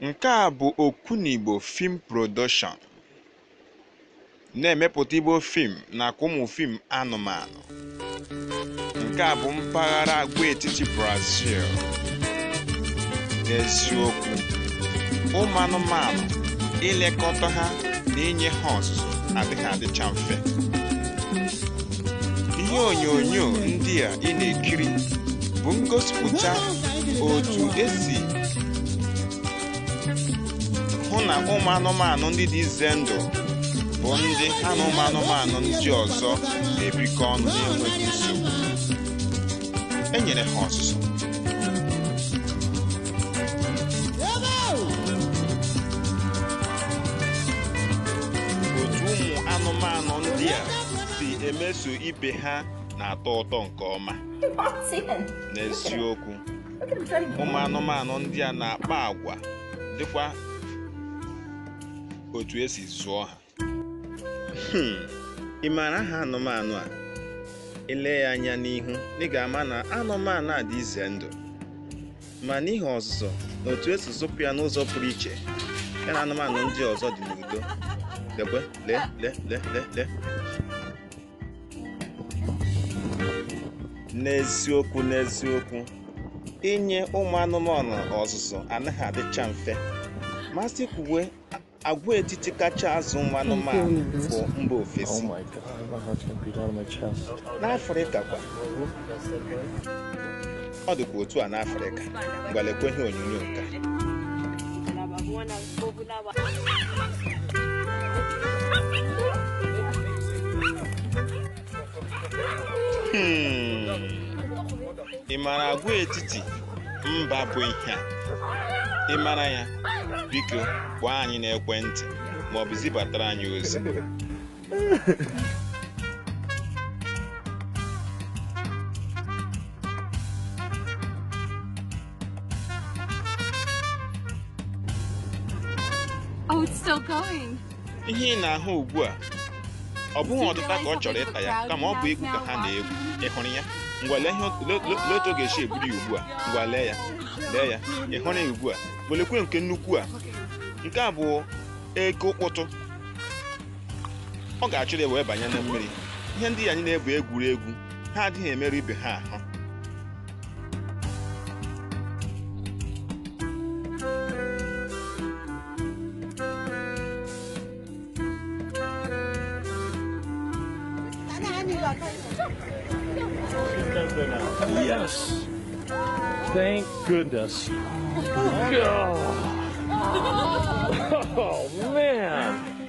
Nke a bụ Okwunigbo Film Production na-emepụta Igbo fim nakwa ụmụ fim anụmanụ. Nke a bụ mpaghara agwaetiti Brazil. N'eziokwu, ụmụ anụmanụ ilekọta ha na inye ha ọzụzụ adịghị adịcha mfe. Ihe onyonyo ndị a ị na-ekiri bụ ngosipụta otu esi hụ na ụmụ anụmanụ ndị dị ize ndụ bụ ndị ha na ụmụ anụmanụ ndị ọzọ na-ebikọ ọnụ na-enweghị nsogbu. E nyere ha ọzụzụ. Otu ụmụ anụmanụ ndị a si emeso ibe ha na-atọ ụtọ nke ọma. N'eziokwu, ụmụ anụmanụ ndị a na-akpa agwa dịkwa otu esi zụọ ha. Ị maara aha anụmanụ a? Ile ya anya n'ihu, ị ga-ama na anụmanụ a dị ize ndụ, ma n'ihi ọzụzụ na otu esi zụpụ ya n'ụzọ pụrụ iche, ya na anụmanụ ndị ọzọ dị n'udo. Lekwe, lee lee lee lee lee. N'eziokwu n'eziokwu, inye ụmụ anụmanụ ọzụzụ anaghị adịcha mfe. Masị kwuwe, agwaetiti kacha azụ ụmụ anụmanụ bụ mba ofesi. N'Afrịka kwa, ọ dịkwa otu a n'Afrịka. Ngwa lekwe ihe onyonyo nke a. Ị maara agwaetiti mba bụ ihe a? Ị mara ya? Biko kpọọ anyị n'ekwentị ma ọ bụ zibatara anyị ozi. Oh, it's still going. Ihe ị na-ahụ ugbu a, ọ bụghị ọtụta ka ọ chọrọ ịta ya, kama ọ bụ egwu ka ha na-egwu. Ị hụrụ ya? Ngwa lee ihe lee otu ọ ga-esi eburu ya ugbu a. Ngwa lee ya, lee ya. Ị hụrụ ya ugbu a? Welekwe nke nnukwu a. Nke a bụ eke ụkpụtụ. Ọ ga-achụrụ ya wee banye na mmiri. Ihe ndị anyị na-egwu egwuregwu, ha adịghị emerụ ibe ha ahụ. Yes. Thank goodness. Oh, man.